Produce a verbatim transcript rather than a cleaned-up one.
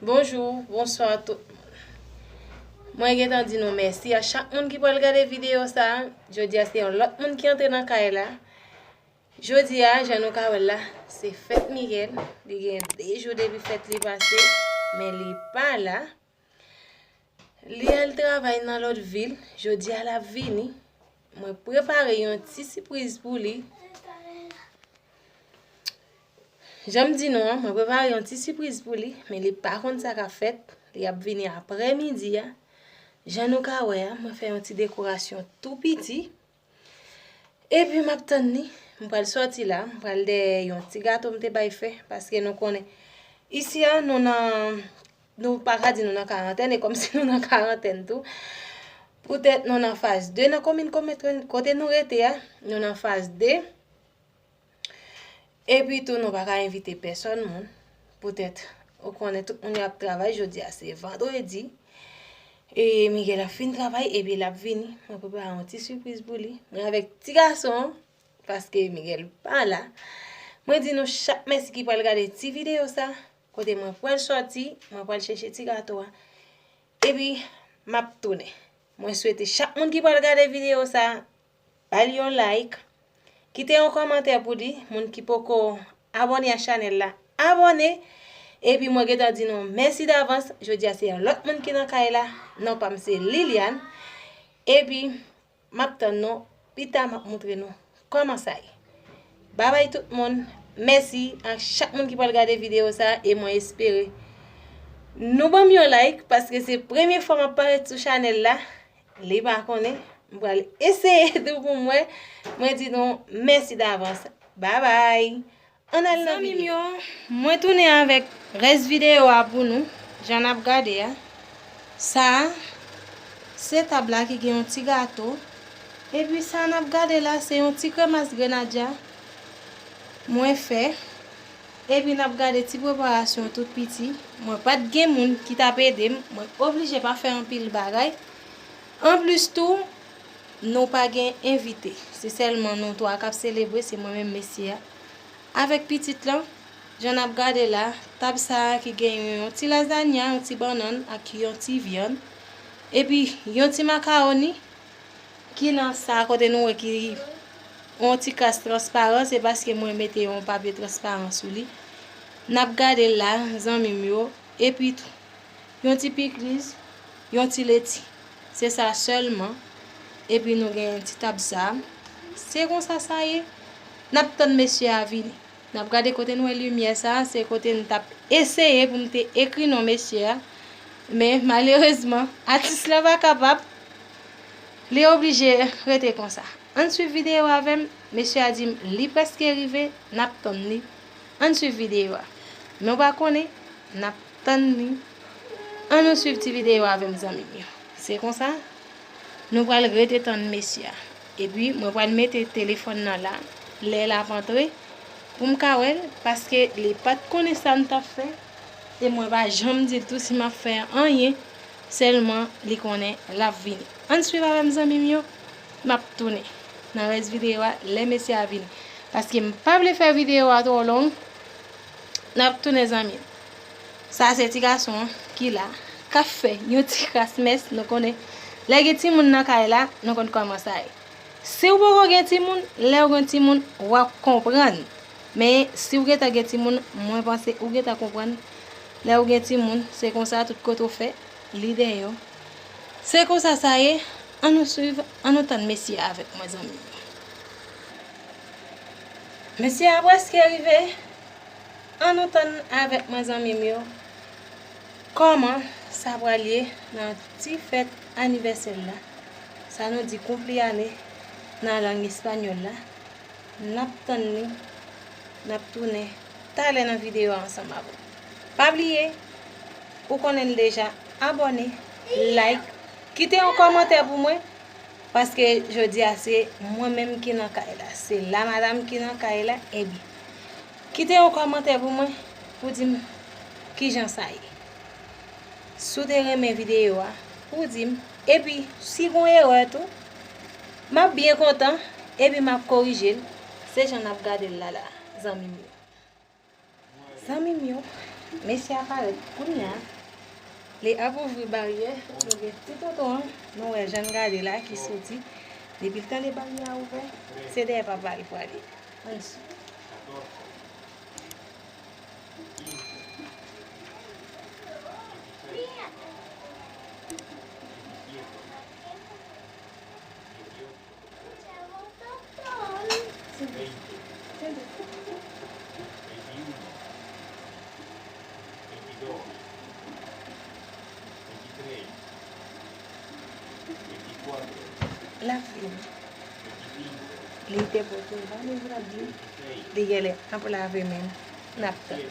Bonjou, bonswa tout moun. Mwen gentan di nou mèsi a chak moun ki pral gade videyo sa a. Jodi a se yon lòt moun ki antre nan kay la. Jodi a, jan nou ka wè l la, se fèt Miguel. Li gen de jou depi fèt li pase, men li pa la. Li al travay nan lòt vil. Jodi a l ap vini. Mwen prepare yon ti sipriz pou li. Jan m di nou an, mwen prepare yon ti sipriz pou li, men li pa konn sa k ap fèt. Li ap vini aprèmidi a. Jan nou ka wè a, mwen fè yon ti dekorasyon tou piti. Epi m ap tann li. M pral sòti la, m pral dèyè yon ti gato m te bay fè, paske nou konnen isi a, nou nan, nou pa ka di nou nan karantèn, e kòmsi nou nan karantèn tou. Poutèt nou nan faz de nan komin kote, kote nou rete a, nou nan faz de. Epi tou, nou pa ka envite pèsòn moun. Poutèt, ou konnen tout moun yo ap travay, jodi a se vandredi. E Miguel ap fin travay, epi l ap vini. Mwen prepare yon ti sipriz pou li. Mwen avèk ti gason an, paske Miguel pa la. Mwen di nou chak mèsi ki pral gade ti videyo sa. Kote mwen pral sòti, mwen pral chèche ti gato a. Epi, m ap tounen. Mwen swete chak moun ki pral gade videyo sa, ba l yon like, kite yon kòmantè pou li, moun ki poko abòne a chanèl la, abòne. Epi mwen gentan di nou mèsi davans, jodi a se yon lòt moun ki nan kay la, non pa m se Liliane. Epi, m ap tann nou, pita m ap montre nou kòman sa ye. Babay tout moun, mèsi a chak moun ki pral gade videyo sa, e mwen espere nou ban m yon like, paske se premye fwa m ap parèt sou chanèl la, li pa konnen, m pral eseye tou pou m wè, mwen di nou mèsi davans, babay. Ann al nan videyo. Zanmi m yo, mwen tounen avèk rès videyo a pou nou, jan n ap gade a. Sa a, se tab la ki gen yon ti gato. Epi sa n ap gade la, se yon ti kremas grenadya mwen fè. Epi n ap gade ti preparasyon tout piti. Mwen pa t gen moun ki t ap ede m. Mwen oblije pa fè anpil bagay. Anplis tou, nou pa gen envite. Se sèlman nou twa k ap selebre, se mwen menm mesye a. Avèk pitit lan, jan n ap gade la, tab sa a ki gen yon ti lazanya, yon ti bannann ak yon ti vyann, epi yon ti makawoni ki nan sa kote nou wè ki yon ti kras transparan, se paske mwen mete yon papye transparan sou li. N ap gade l la, zanmi m yo, epi tou, yon ti pikliz, yon ti leti. Se sa sèlman. Epi nou gen ti tab sa. Se konsa sa ye. N ap tann mesye a vini. N ap gade kote n wè limyè sa, se kote n t ap eseye pou m te ekri non mesye a. Men malerezman, atis la pa kapab. Li oblije rete konsa. Ann swiv videyo avè m. Mesye a di m li prèske rive, n ap tann li. Ann swiv videyo a. Men w pa konnen, n ap tann li. Ann nou swiv ti videyo avè m, zanmi m yo. Se konsa, nou pral rete tann mesye a. Epi, mwen pral mete telefòn nan la, lè l ap antre, pou m ka wè l, paske li pa t konnen sa n t ap fè, e mwen pa janm di l tou si m ap fè anyen, sèlman li konnen l ap vini. Ann swiv avè m, zanmi m yo, m ap tounen nan rès videyo a, lè mesye a vini. Paske m pa vle fè videyo a twò long, n ap tounen, zanmi m. Sa se ti gason an ki la, k ap fè yon ti kras mès, nou konnen. Lè gen timoun nan kay la, nou konn kòman sa ye. Si w poko gen timoun, lè w gen timoun, w ap konprann. Men, si w gentan gen timoun, mwen panse ou gentan konprann. Lè w gen timoun, se konsa tout kote w fè, li deyò. Se konsa sa ye, ann nou swiv, ann nou tann mesye a avèk mwen, zanmi m. Mesye a prèske rive. Ann nou tann avèk mwen, zanmi m yo, kòman sa pral ye nan ti fèt anivèsè l la. Sa nou di konpleane nan lang espanyòl la. N ap tann li. N ap tounen talè nan videyo a ansanm avè w. Pa bliye, ou konnen l deja, abòne, like, kite yon kòmantè pou mwen. Paske jodi a se mwen menm ki nan kay la. Se la madanm ki nan kay la. Ebyen, kite yon kòmantè pou mwen, pou di m kijan sa ye. Si w te renmen videyo a, pou di m. Epi, si gon erè tou, m ap byen kontan, epi m ap korije l. Se jan n ap gade l la la, zanmi m yo. Zanmi m yo, Mesye a parèt kounye a. Li ap ouvri baryè. Nou gen ti tonton an. Nou wè jan l gade la ki soti. Depi l tande baryè a ouvè, se dèyè papa l prale. Ann swiv. L ap vini. Li te pote randevou l ap vini. Li genlè ap lave men l. N ap tann.